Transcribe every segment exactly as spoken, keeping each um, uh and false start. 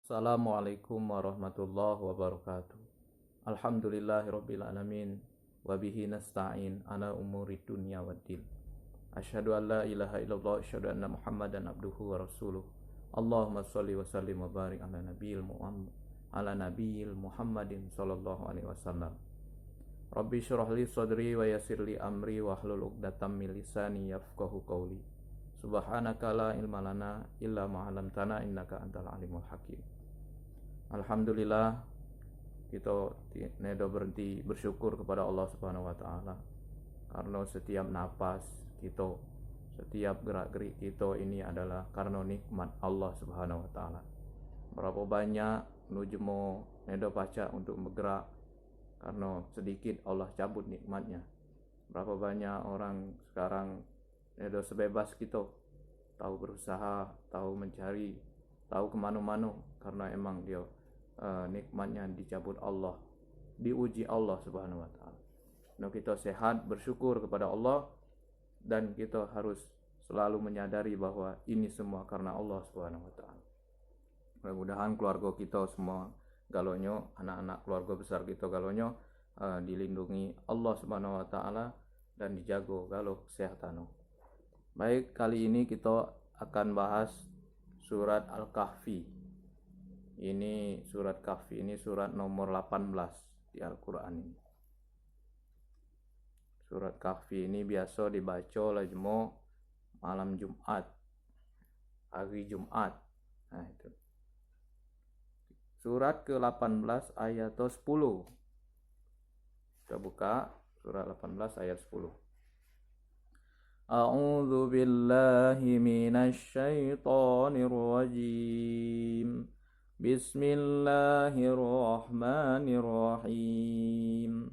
Assalamualaikum warahmatullahi wabarakatuh. Alhamdulillahirabbil alamin. Wa bihi nasta'in ala umuri dunya waddin. Asyhadu an la ilaha illallah, asyhadu anna Muhammadan abduhu wa rasuluh. Allahumma shalli wa sallim wa barik ala nabiyil Muhammad, ala nabiyil Muhammadin sallallahu alaihi wasallam. Rabbi shrah li sadri wa yassir li amri wahlul uqdatam min lisani yafqahu qawli. Subhanaka la ilma lana illa ma 'allamtana innaka antal alimul hakim. Alhamdulillah, kito ti-, nedo berhenti bersyukur kepada Allah Subhanahu wa Ta'ala. Karena setiap napas kito, setiap gerak-gerik kito ini adalah karena nikmat Allah Subhanahu wa Ta'ala. Berapa banyak nu jemo nedo pacak untuk bergerak karena sedikit Allah cabut nikmatnya. Berapa banyak orang sekarang nedo sebebas kito, tau berusaha, tau mencari, tau kemano-mano, karena emang dio, eh, nikmatnya dicabut Allah, diuji Allah Subhanahu wa Ta'ala. No, kito sehat, bersyukur kepada Allah, dan kito harus selalu menyadari bahwa ini semua karena Allah Subhanahu wa Ta'ala. Mudah-mudahan keluarga kito semua galonyo, anak-anak keluarga besar kito galonyo, eh, dilindungi Allah Subhanahu wa Ta'ala dan dijago galo kesehatannya. Baik, kali ini kito akan bahas surat Al-Kahfi. Ini surat Kahfi, ini surat nomor lapan belas di Al-Quran ini. Surat Kahfi ini biaso dibaco lah jemo malam Jumat, hari Jumat. Nah, itu. Surat ke lapan belas ayat sepuluh. Kita buka surat lapan belas ayat sepuluh. A'udzu billahi minasy syaithanir rajim. Bismillahirrahmanirrahim.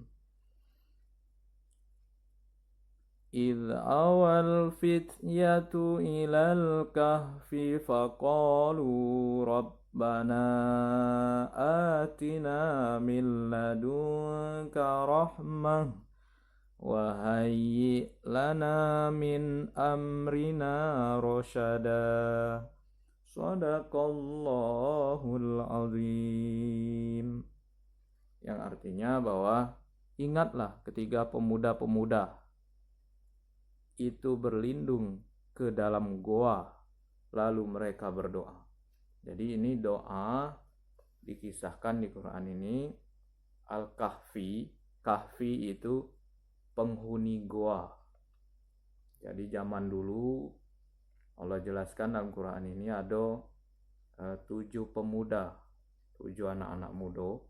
إذ أوى الفتية إلى الكهف فقالوا ربنا آتنا من لدنك رحمة وهيئ لنا من أمرنا رشدا. صدق الله العظيم. Yang artinya bahwa ingatlah ketika pemuda-pemuda itu berlindung ke dalam goa, lalu mereka berdoa. Jadi ini doa dikisahkan di Quran ini, Al-Kahfi. Kahfi itu penghuni goa. Jadi zaman dulu, Allah jelaskan dalam Quran ini ada, eh, tujuh pemuda, tujuh anak-anak muda.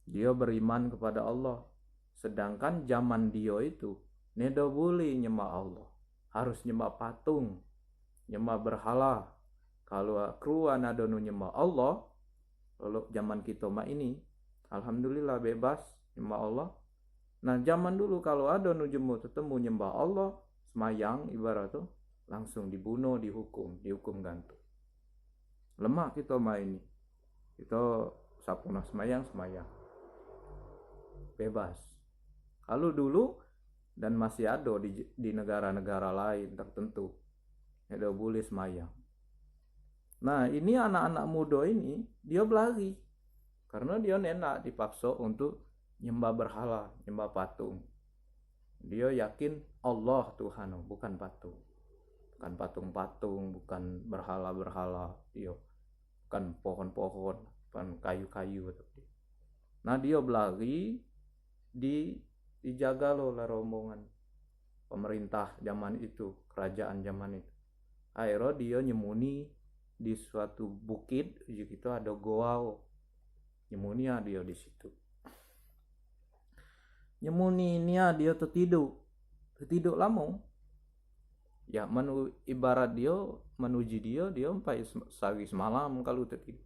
Dia beriman kepada Allah. Sedangkan zaman dia itu, nedo bulih nyembah Allah. Harus nyembah patung, nyembah berhala. Kalu keruan ado nu nyembah Allah, lalu zaman kito mak ini, alhamdulillah bebas nyembah Allah. Nah, zaman dulu kalu ado nu jemo tetemu nyembah Allah, semayang ibarat tu, langsung dibunuh, dihukum, dihukum gantung. Lemak kito mak ini. Kito sapu nah semayang, semayang. Bebas. Kalu dulu, dan masih ado di, di negara-negara lain tertentu, nedo bulih semayang. Nah, ini anak-anak muda ini, dia belari. Karena dia ndak dipaksa untuk nyembah berhala, nyembah patung. Dia yakin Allah Tuhan, bukan patung. Bukan patung-patung, bukan berhala-berhala, dia bukan pohon-pohon, bukan kayu-kayu. Nah, dia belari, di, dijaga lo lah rombongan pemerintah zaman itu, kerajaan zaman itu. Akhirnya dia nyembunyi di suatu bukit, di situ ada goa. Nyembunyi ah dia di situ. Nyembunyi ini ah dia tertidur. Tertidur lama. Ya, manu-, ibarat dia, manuji dia, dia sampai sem-, sehari semalam kalu tertidur.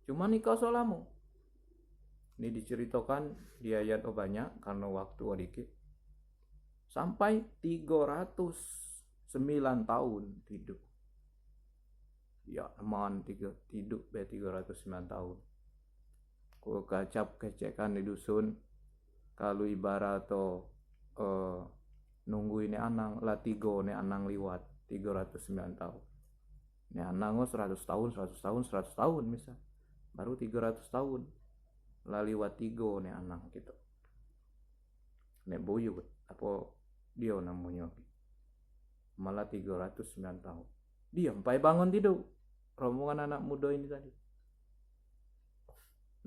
Cuma ni kau so lama. Ini diceritakan di ayat oh banyak, karena waktu oh dikit. Sampai tiga ratus sembilan tahun tidur. Ya, aman tiga, tidur be tiga ratus sembilan tahun. Ku kacap kecekan di dusun, kalu ibarat tu, eh, nunggu ini anang, lah tiga ni anang liwat, tiga ratus sembilan tahun. Ni anang oh seratus tahun, seratus tahun, seratus tahun misal. Baru tiga ratus tahun. La liwat tiga ne anak kita. Nek buyut, apo dia namonyo. Malah tiga ratus sembilan tahun. Dia empai bangun tidur. Rombongan anak muda ini tadi.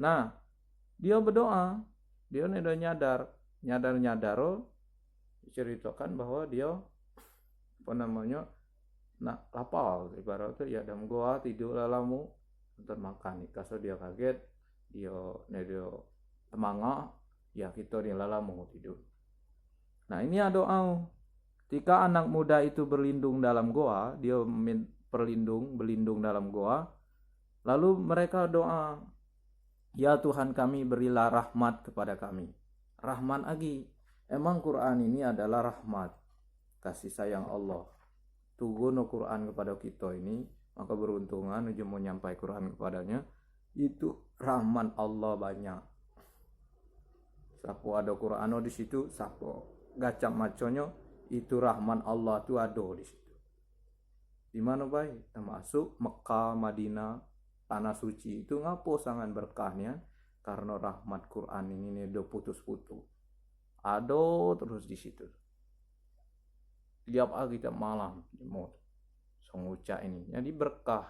Nah, dia berdoa. Dia ne dah nyadar. Nyadar-nyadar, oh, diceritakan bahwa dia, apa namanya, nak lapar. Ibarat tu, ya, dalam goa, tidur lah lama. Untuk makan. Kaso dia kaget, dia, ne dia temangah, ya, kita ni lah lama tidur. Nah, ini ada doa. Ketika anak muda itu berlindung dalam goa, dia min-, berlindung, berlindung dalam goa. Lalu mereka doa, "Ya Tuhan kami, berilah rahmat kepada kami." Rahmat lagi. Emang Quran ini adalah rahmat, kasih sayang Allah. Turun Quran kepada kita ini, maka beruntungan ujung menyampai Quran kepadanya, itu rahmat Allah banyak. Sapo ada Quran di situ, sapo gacap maconyo, itu rahmat Allah tu ada di situ. Di mana bae, termasuk Mekah, Madinah, tanah suci itu ngapo sangat berkahnya, karena rahmat Quran ini ni dah putus-putus. Ada terus di situ. Tiap hari, tiap malam, di mot. Songucak ini. Jadi berkah.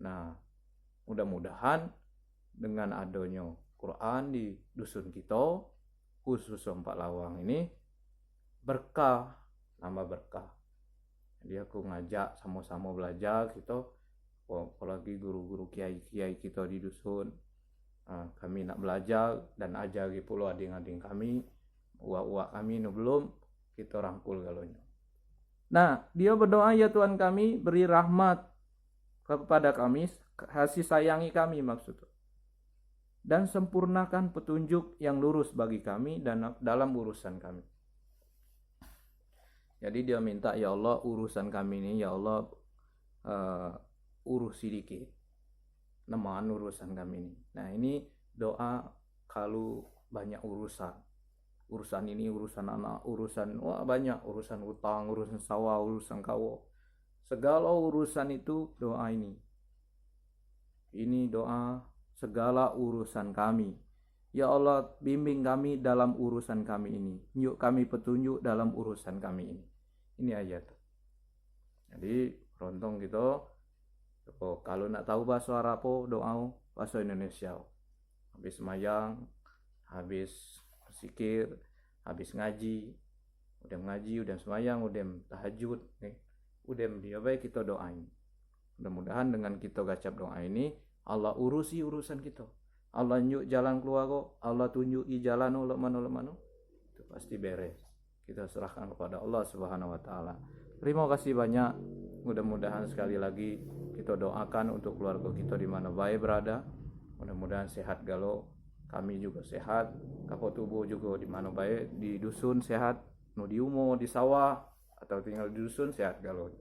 Nah, mudah-mudahan dengan adanya Quran di dusun kita, khusus Empat Lawang ini, berkah, nambah berkah. Jadi aku ngajak sama-sama belajar kita, apalagi guru-guru kiai-kiai kita di dusun. Ah, kami nak belajar dan ajari pula ading-ading kami, uak-uak kami nu belum, kita rangkul galonyo. Nah, dia berdoa, "Ya Tuhan kami, beri rahmat kepada kami, kasih sayangi kami," maksud tu. "Dan sempurnakan petunjuk yang lurus bagi kami dan dalam urusan kami." Jadi dia minta, "Ya Allah, urusan kami ni, ya Allah, eh, urus sedikit. Neman urusan kami ni." Nah, ini doa kalau banyak urusan. Urusan ini, urusan anak, urusan, wah, banyak. Urusan utang, urusan sawah, urusan kawo. Segala urusan itu doa ini. Ini doa segala urusan kami. Ya Allah, bimbing kami dalam urusan kami ini. Nyuk kami petunjuk dalam urusan kami ini. Ini ayat. Jadi, rontong kita, oh, kalau nak tahu bahasa Arab, oh, doa, oh, bahasa Indonesia, oh. Habis semayang, habis zikir, habis ngaji, udem ngaji, udem semayang, udem tahajud, eh. Udem dia bae kita doa ini. Mudah-mudahan dengan kita gacap doa ini, Allah urusi urusan kita. Allah nyuk jalan keluar ko, Allah tunjuki jalan, oh, lok mano, lok mano. Itu pasti beres. Kita serahkan kepada Allah Subhanahu wa Ta'ala. Terima kasih banyak. Mudah-mudahan sekali lagi kita doakan untuk keluarga kita di mana bae berada. Mudah-mudahan sehat galo. Kami juga sehat. Kapo tubuh juga di mana bae, di dusun sehat. Nu di umo, di sawah, atau tinggal di dusun sehat galo.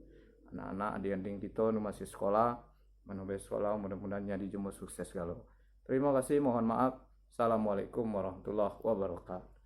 Anak-anak, ading-ading kita nu masih sekolah, mana bae sekolah, mudah-mudahan nyadi jumpa sukses galo. Terima kasih, mohon maaf. Assalamualaikum warahmatullahi wabarakatuh.